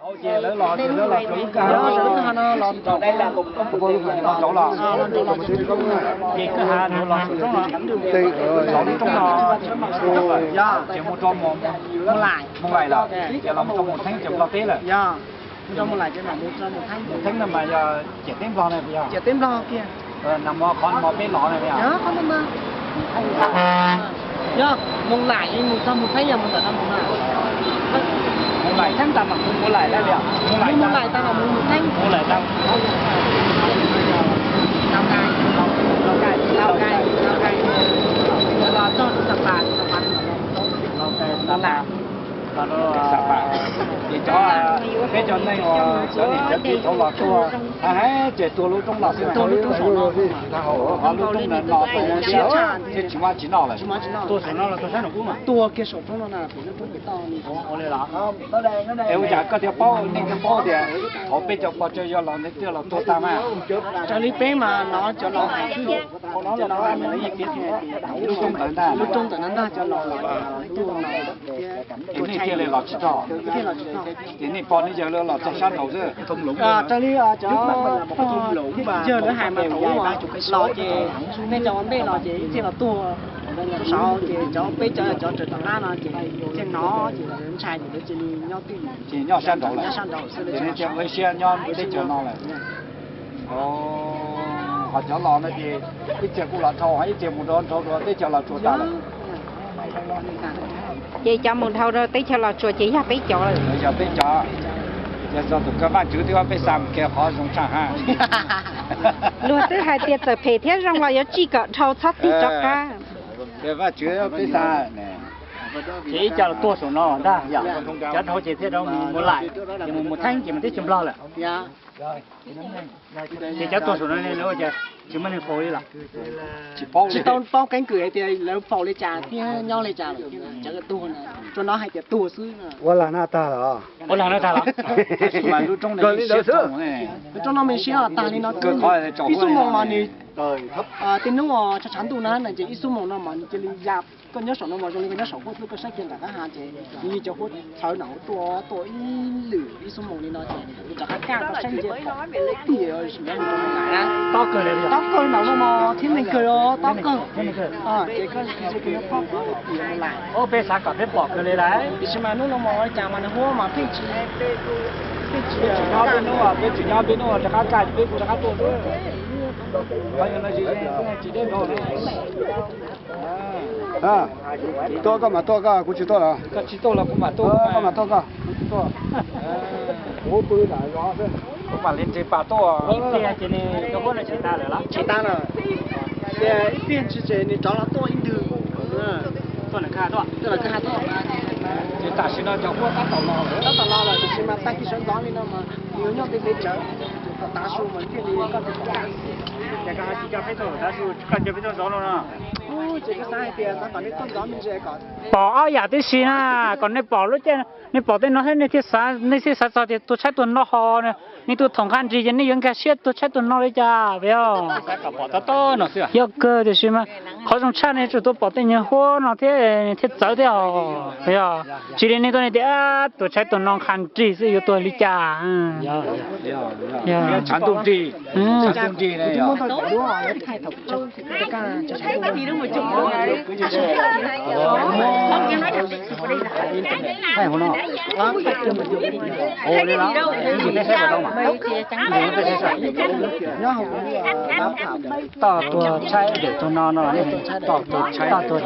Ces lawv los ces lawv los rau lub kwj ha no, los rau lub kwj ha no, los rau lub kwj ha no, los rau lub roob no, los rau lub roob no. Yog ces mus rau Moos Laim, Moos Laim lawm, ces los mus rau Moos Theeb ces Nplog teb lawm. Yog mus rau Moos Laim ces mam mus rau Moos Theeb. Moos Theeb no mas yog ciam teb Nplog na, yog ciam teb Nplog kiag. Nag hmo qhov no peb los na, yog qhov no mas yog Moos Laim mus txog Moos Theeb yog mus ntawm no mus na. Moos Laim Theeb tas mam mus Moos Laim na, yog Moos Laim tas mam mus Moos Theeb, Moos Laim tas Lauj Kaim, Lauj Kaim, Lauj Kaim, los txog Xas Pas, Xas Pas, Moos Laim. Ces cov, peb cov neeg uas cov niam cov txiv thaum los tuag, hais tias tuag lub roob no xwb, tuag lub roob no, lub roob no no, thiab tsis muaj tsis noj lawm. Tuag kiag saum roob no na, pem lub roob pem toj. Es ua cas koj thiaj paub, nej thiaj paub tias thaum peb cov pog tsawg yog los ntev twg los tuag tag mas? Raws li peb mas no cov laus hais xwb, cov laus hais mas lawv yeej piav tias lub roob ntawd ntag, lub roob ntawd ntag cov laus los tuag no thiab. Ces nej thiaj li los tsis txog, thiaj los tsis txog. Ces nej pog nej yawg lawv los txog sab nraud xwb. Raws li cov pog yawg lawv hais mas thaum ub los ces nej cov ua ntej los ces ib txhia los tuag rau saud, ces cov peb cov cov raws tom qab no ces thiaj hnov ces lawv ntshai ces lawv cia li nyob twj ywm, ces nyob sab nraud lawm, nyob sab nraud xwb, ces nej thiaj ua ib siab nyob teb chaws no lawm. Ho cov los no ces ib txhia kuj los dhau, ib txhia mus rau nraud rau teb chaws Los Tsuas tas lawm. Ces cov mus dhau rau teb chaws Los Tsuas ces yog peb cov lawm. Yog peb cov. Yog txog tus kawg Vaj Tswv twb peb xa mus kiag qhov zoo tshaj hab. Luag twb hais tias txawm phem thiab zoo los yuav tsij kom dhau txhob tig rov qab. Vaj Tswv peb xa. Ces ib co los tuag saum no ntag, yog cov dhau ces thiaj rov mus Laim, ces mus mus Theeb ces mus teb chaws Nplog lawm. Ces cov tuag saum no ne lawv ua cas tsis muaj neeg faus li los? Tsis tau paub keeb kwm hais tias lawv faus li cas thiab nyob li cas lawm thiab, cov tuag na, tsuas hnov hais tias tuag xwb. Ua lag nag tag los? Ua lag nag tag los? Lub roob no me siab tag li no, ib xuab moos mas nws, tej hnub tshav tshav ntuj na ces ib xuab moos no mas nws cia li ya. Koj nyob saum no mas zoo li koj nyob saum huab xwb, koj saib kiag nram qab ha ces nws li cov huab txhawv na, tuaj tuaj ib lwm ib xuab moos li no ces rov qab kaj koj saib nce pom tias tob kawg, tob kawg nram no mas thiab neeg kawg os, tob kawg. Ces koj nce kiag nyob pom tias Laim. Peb xav kom peb pom kawg li lawm. Tiam sis mas hnub no mas ua li cas mas nws huab mas pheej tsis, pheej tsis nyob peb hnub, peb tsis nyob peb hnub rov qab kaj peb kuj rov qab tuaj xwb. Qhov no tsis deb nrau li. Tuaj koj mam tuaj, koj kuv tsis tuaj los? Koj tsis tuaj los kuv mam tuaj, koj mam tuaj, koj kuv tsis tuaj. Kuv mam li nres pas tuaj. Ib pliag ces nws cov huab no tsis tas lawm los? Tsis tas lawm. Ib pliag ntsis ces nws rov los tuaj ib ntwg. Tuaj lawm kwj ha tuaj. Ces tam sim no cov huab tab tom los lawm, tab tom los lawm, tiam sis mas tag kis sawv ntxov li no mas nws yuav nyob ntev ntev tsawv, kom tav su mas thiaj li koj thiaj pom. Ces koj hais tsis coj peb tuaj tav su, koj coj peb tuaj ntxov no no. Ces koj xav hais tias xav kom nej tuaj ntxov me ntsis kom pom ob yam tib si na, kom nej pom lub caij, nej pom tej no thiab nej thiaj xav, nej thiaj xav txog tias tuag tshaib tuag no ho, nej tuaj thaum nqaj nrig ces nej yuav nkag siab tuag tshaib tuag no li cas, puas yog? Yog kawg, tiam sis mas qhov zoo tshaj nej yuav tsum tuaj pom tej nyuag huab no thiab, thiaj txawv thiab os, puas yog? Tsis li nej tuaj nej tias tuag tshaib tuag no nqaj nrig xwb yuav tuag li cas. Tshav ntuj nrig, tshav ntuj nrig ne. Thaij hauv no. Ua li los, ib ntsis peb saib puas tau mas. Toj tuag tshaib dawm tuag no no, toj tuag tshaib, toj tuag